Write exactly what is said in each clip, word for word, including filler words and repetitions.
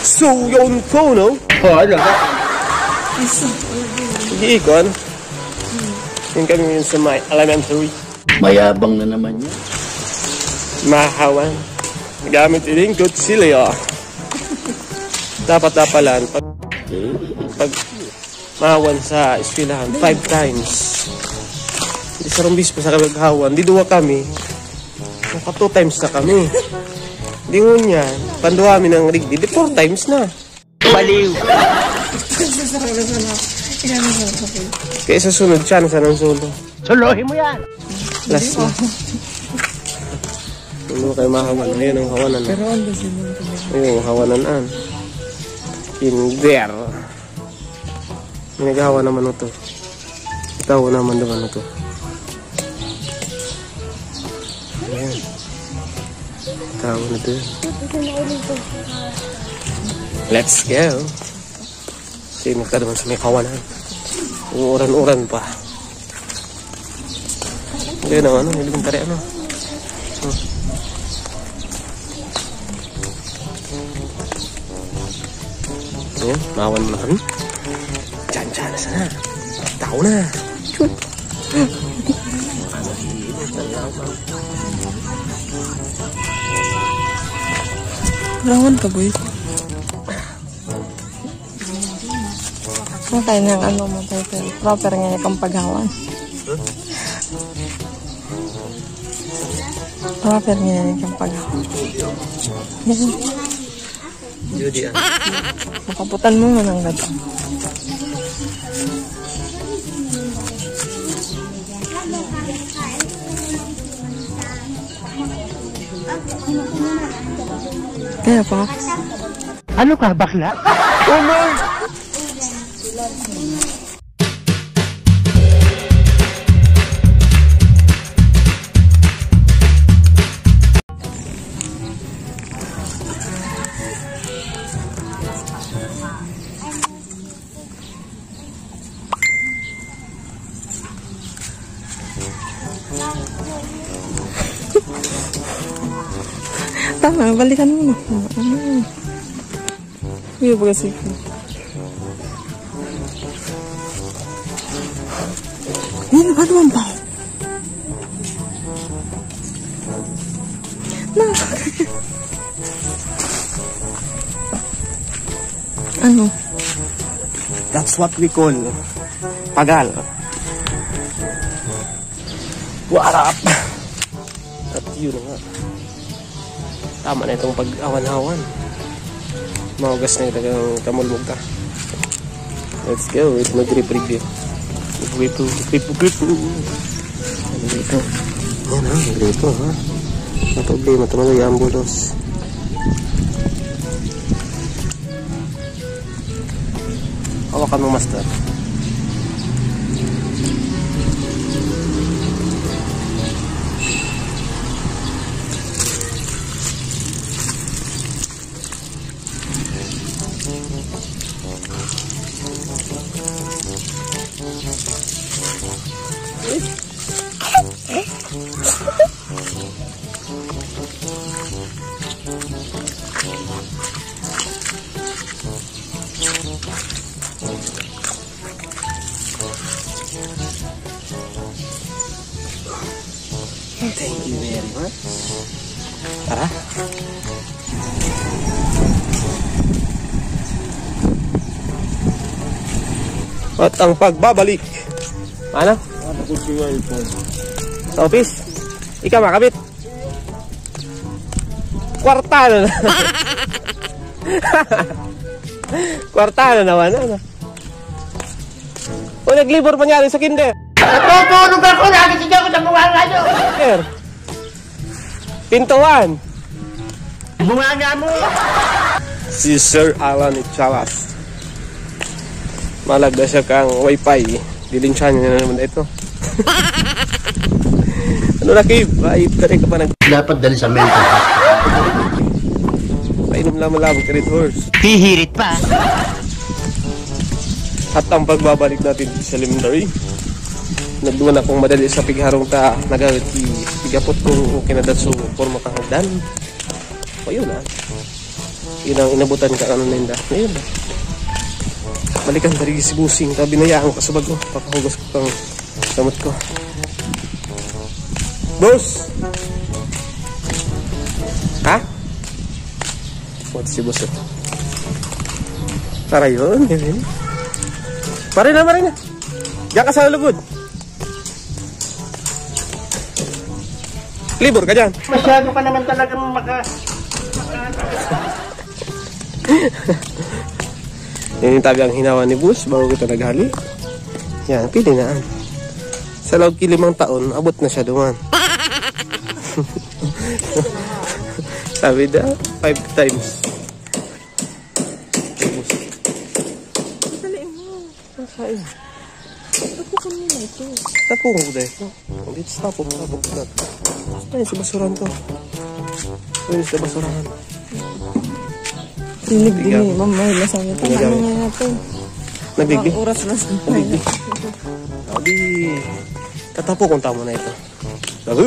So, yun po, no? Oh, ano? Sige, ikon. Yun kami yun sa may elementary. Mayabang na naman yan. Mahawan. Gamit ining kutsilyo. Dapat dapalan. Pag, pag mahawan sa eskwelahan, five times. Di sarong bis pa sa kami maghawan. Di duwa kami. Naka two times na kami. Di ngunyan, panduwa mi ng rigdi. Di four times na. Baliw! Kaya sa sunod, chance na ng solo. Solohin mo yan! Last na. Ano kayo mahawan? Ayun ang hawanan. Pero ang gusto mo ito. Ayun, hawanan an. Kinder. May naghahawa naman ito. Itawa naman naman ito. Ayan. Itawa na ito. Let's go. Sige, magka naman sa may kawanan. Uuran-uran pa. Hindi na ano, elementary ano. Hmm. Ayan, mawan mo na kami. Diyan, diyan, sana. Tao na. Rawan ka, boy. Ang kanyang ano mo, title. Proper nga yung paghawan. Proper nga yung paghawan. Judy, ah. Makaputan mo man ang gato. Kaya, Pops? Ano ka, bakla? Oh, no! Tama, balikan mo na. Ano? Uy, baga sipon. Yun, ano ang baho? Na. Ano? That's what we call pagal. What up? At yun na nga. Tama na itong pag-awan-awan. Maugas na itong kamulmog ka. Let's go. Ito mag-grape review. Grape, grape, grape. Ano ba ito? Yan ha, grape ha. Ang problema, ito mga yambulos. Hawakan mo, master. Thank you very much. Tara. At ang pagbabalik. Ano? Sa office? Ikaw, makabit. Kwarta na na. Kwarta na naman, ano? O, naglibor pa niya sa kinder. Natutulog ako, nagising ako sa bunga nga nyo. Sir. Pintuan. Bunga nga mo. Si Sir Alan Ichalas. Malagda siya kang wifi. Dilinsya niya na naman ito. Ano na, Kim? Ay, pare ka pa nag- Dapat dali sa mental hospital. Painom lamang-lamang ka rin, horse. Hihirit pa. At ang pagbabalik natin sa elementary, nagduman akong madali sa pigharong ta, nagawit i pigapot kung okay na daw sa forma kahagdan. O yun ah. Yun ang inabutan ka, ano, ninda. Ayun. Balikan, darigi si Busing. Tabi na yan, kasubag ko. Papahugas ko pang gamot ko. Boss! Ha? What si Boss? Para yun, yun, yun. Pare na, pare na. Diyan ka sa lugod. Libur ka dyan. Masyado ka naman talagang maka- Yan yung tabi ang hinawa ni Boss bago kita naghali. Yan, pili na. Sa loob ki limang taon, abot na siya duman. Sabi daw, five times. Dali mo. Makain. Tapukan mo na ito. Tapukan ko dahil ito. Dito sa tapok, tapok na. Ayun, sa basurahan to. Ayun, sa basurahan. Tinig din eh, ma'am. Ay, nasa amin. Tama na nga natin. Nagdigdi? Mga oras na sa Nagdigdi. Abi, tatapukon tamo na ito. Bago.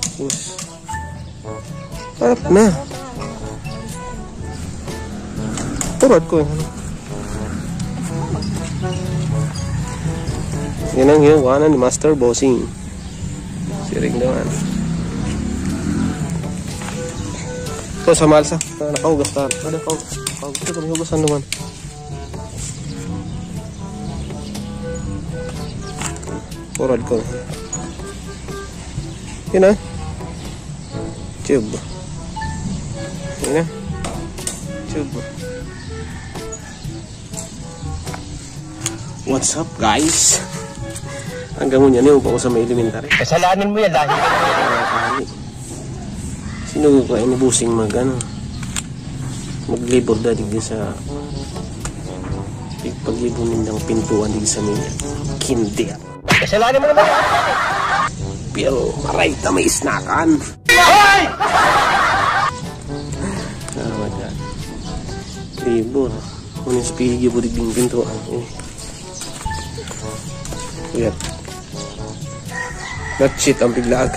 Tapos, Sarap na. Turad ko, ano. Yan ang hinukuha ni Master Bossing. Siring naman. Ito, sa malsa. Nakaugas na. Ano, nakaugas. Nakaugas. Ito, may hugasan naman. Turad ko. Yun na. Tube. Yun na. Tube. What's up, guys? Hanggang ngunyan, yun pa ako sa may elementary. Kasalanan mo yan, dahil. Sino ko kayo ni Busing mag, ano, maglibor da digdi sa pag-, paglibor nindang pintuan digdi sa may kinder. Kasalanan mo naman. Pero maray ta may isnakan. Hoy! Ah, wala. Libor. Kung yung speedy po digding pinto, ah. Eh. Yep. Not shit ang piglaag.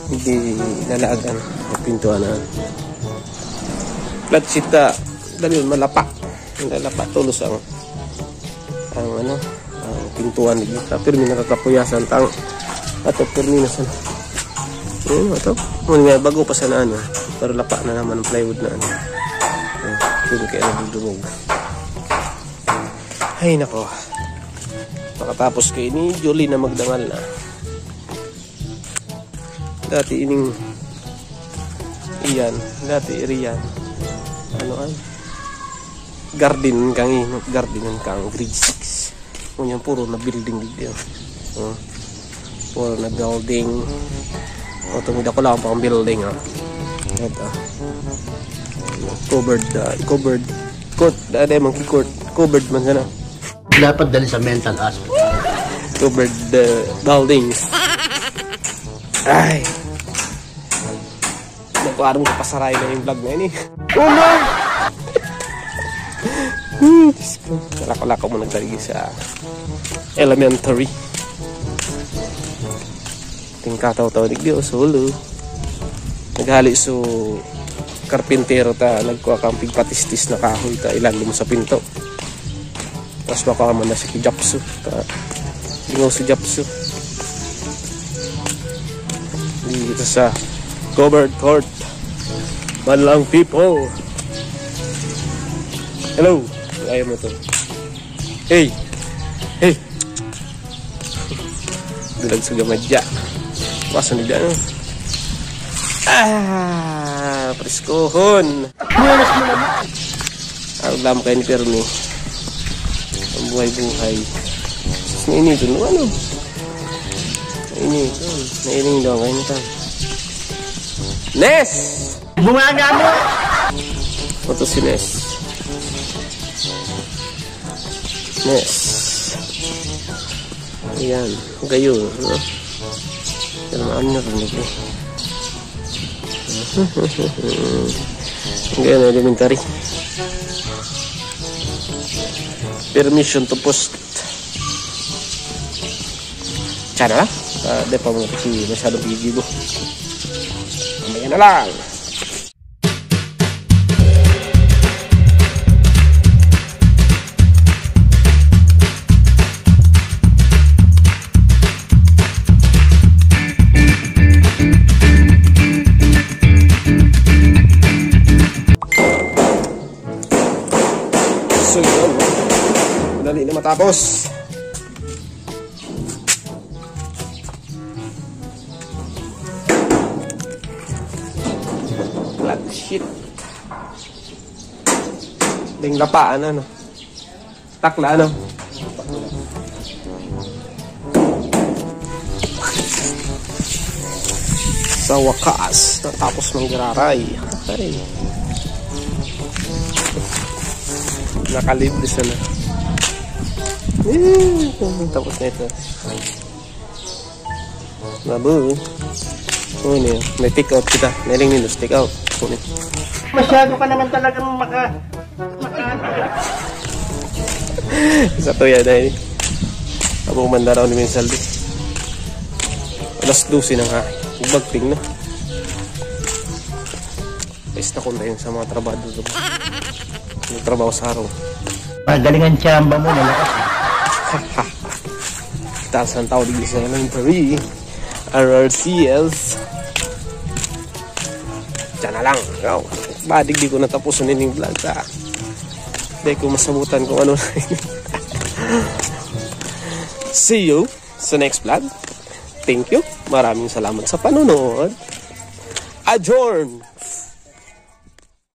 Hindi lalaagan ang pintuan na. Flat sheet ta, dali yun, malapa. Malapa, tulos ang, ang ano, ang pintuan. Hindi ka pirmi nakakapuyasan, tang, ato pirmi na sana. Ayun, ato. Muna nga, bago pa sana, ano, pero lapa na naman ang plywood na, ano. Ayun, yun kaya nagdudumog. Ay, nako. Makatapos kayo ni Julie na magdangal na. Dati ining iyan, dati iriyan. Ano ay? Garden kang inot, garden kang grade six. Ngunyan puro na building digdi, oh. Oh. Puro na building. O, tumida ko lang pang building, oh. Ito. Covered, ah, covered court. Dati monkey court. Covered man sana. Dapat dali sa mental hospital. Covered, uh, buildings. Ay. Nagkuha rin ko pasaray na yung vlog na yun eh. Oh no! Hmm, Diyos ko. Lako-lako mo nagdaligi sa elementary. Tingkataw-taw, digdi o solo. Naghali so karpintero ta, nagkuha kang pigpatistis na kahoy ta, ilalom sa pinto. Tapos baka man na si Japsu. Ta, lingaw si Japsu. Dito sa covered court. Manlang people. Hello. Ayaw mo to. Hey. Hey. Dulag sa gamadya. Basta nagdaan. Ah, preskohon. Buenas mo naman. Ang lam kayo ni Permi. Ang buhay-buhay. Tapos nainiton mo, ano? Nainiton. Naining daw, kayo nito. Ness! Bunga nga mo! Ito si Ness. Ness. Ayan. Gayo, no? Pero maano na rin ito. Ang gayon, elementary. Permission to post. Sana lang. Ah, di pa mo kasi masyadong bibibo. na lang. So, yun. Madali na matapos. Flat sheet. Ding lapaan, ano? Takla, ano? Sa wakas, natapos manggiraray. Ay. Nakalibre siya na. Eh, tapos na ito. Babu. Oh, niya. May take out kita. Nailing nilos, take out. Kunin. Masyado ka naman talagang maka... Sa tuya dahil. Abo man daraw ni Minsaldi. Alas dose na nga. Igbagting na. Basta kung tayo sa mga trabaho doon. Yung trabaho sa araw. Magaling ang tsamba mo, malakas. Taas ang tao digdi sa elementary. R R C S. Diyan na lang. Yo. Ba, digdi ko natapusan yung vlog, ha? Di ko masabutan kung ano na. See you sa next vlog. Thank you. Maraming salamat sa panonood. Adjourn!